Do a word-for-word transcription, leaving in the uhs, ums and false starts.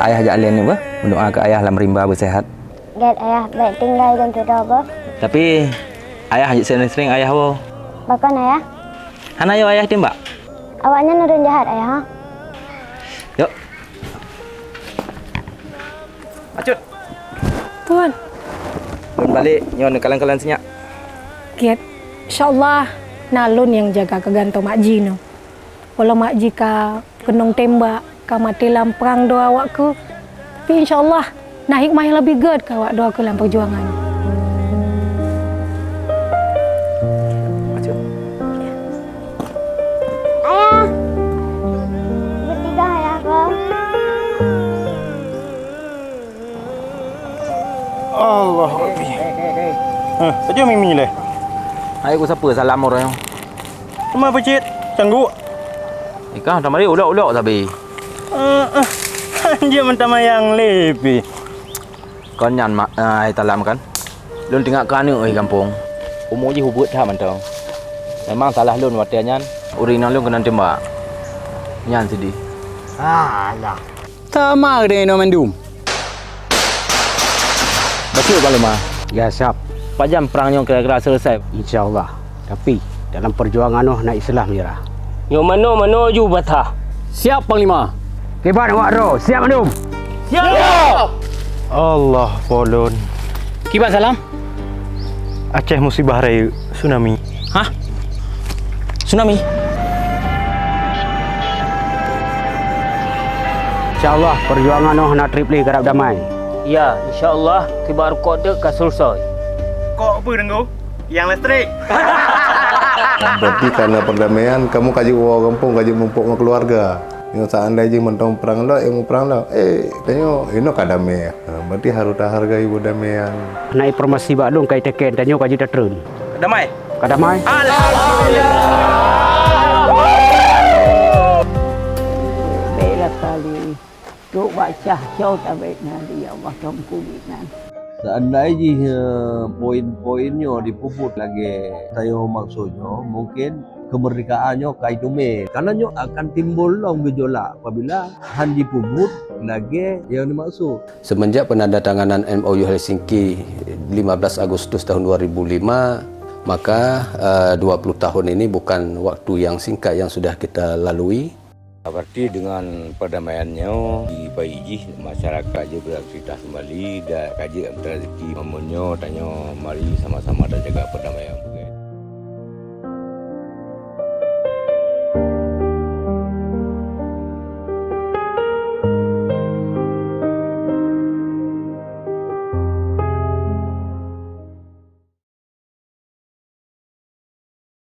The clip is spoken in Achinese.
Ayah jak lé nyoe beuh, meudoa keu ayah lam rimba beusehat. Gét ayah, bèk tinggai lôn sidroe beuh. Tapi ayah jeuet seuring-seuring ayah woe. Pakon ayah? Hana yo ayah timbak? Awaknyan ureueng jahat ayah, ha? Yok. Acut. Tuan. Lôn balek nyoe neukalon-kalon sinyak. Gét. Insya Allah na lôn nyang jaga keugantoe Mak Ji nyoe. Walau Mak Ji ka keunong tembak, ka maté lam prang droe awak keuh, tapi insya Allah na hikmah nyang leubeh gét keu awak droe keuh lam peujuangan. Ayah, beutigah ayah ko. Allah Rabbi. Hah, saja mimi leh. Hai ku sapa salam orang. Cuma pecit, cangguk. Ikah tamari ulok-ulok sabe. Eh, eh, anjir mantah mayang lepi. Kon nyan mak, ai talam kan. Lôn teuingat keu aneuk oi gampông. Umu jih ubeuet that mantong. Memang salah lôn watèe nyan. Ureueng inong lôn keunan tembak. Nyan sideh. Alah. Tama deh inoe mandum. Bacut Panglima. Ya siap. Pajan prang nyoe kira-kira selesai? Insya Allah. Tapi dalam perjuangan noh na istilah menyerah. Nyoe manoe-manoe ju batah. Siap Panglima. Kiban awak droe, siap mandum. Siap. Allah polon. Kiban salam. Aceh musibah rayeuk, tsunami. Hah? Tsunami? Insya Allah perjuangan noh na trip lé karab damai. Ya, insya Allah kiban rukok teuk ka seuleusoe. Kok peue Teungku? Yang listrik. Berarti karena perdamaian kamu ka jeuet woe gampông, ka jeuet mumpok ngon keluarga. Nyoe seandai jih mantong prang lom, eh, muprang lom. Eh, tanyoe inoe ka damé. Ha, berarti harôh tahargai perdamaian. Na informasi bak lôn ka iteken tanyoe ka jeuet tatreun. Damai. Ka damai? Alhamdulillah. Bela kali. Trok bak syah cot abéh nyan, ya Allah, tongkuli nyan. Seandai jih, eh, poin-poin nyoe dipeubuet lagèe tanyoe maksud nyoe, mungkin kemerdekaan nyoe ka iteumé. Karena nyoe akan timbul lom gejolak apabila han jipeubuet lagèe nyang dimaksud. Semenjak penandatanganan M O U Helsinki lima belas Agustus tahun dua ribu lima, maka, eh, dua puluh tahun ini bukan waktu yang singkat yang sudah kita lalui. Berarti dengan perdamaian nyoe, di bayi jih masyarakat jeuet beraktivitas kembali dan ka jeuet meuteurezeki. Meunyoe tanyoe mari sama-sama tajaga perdamaian.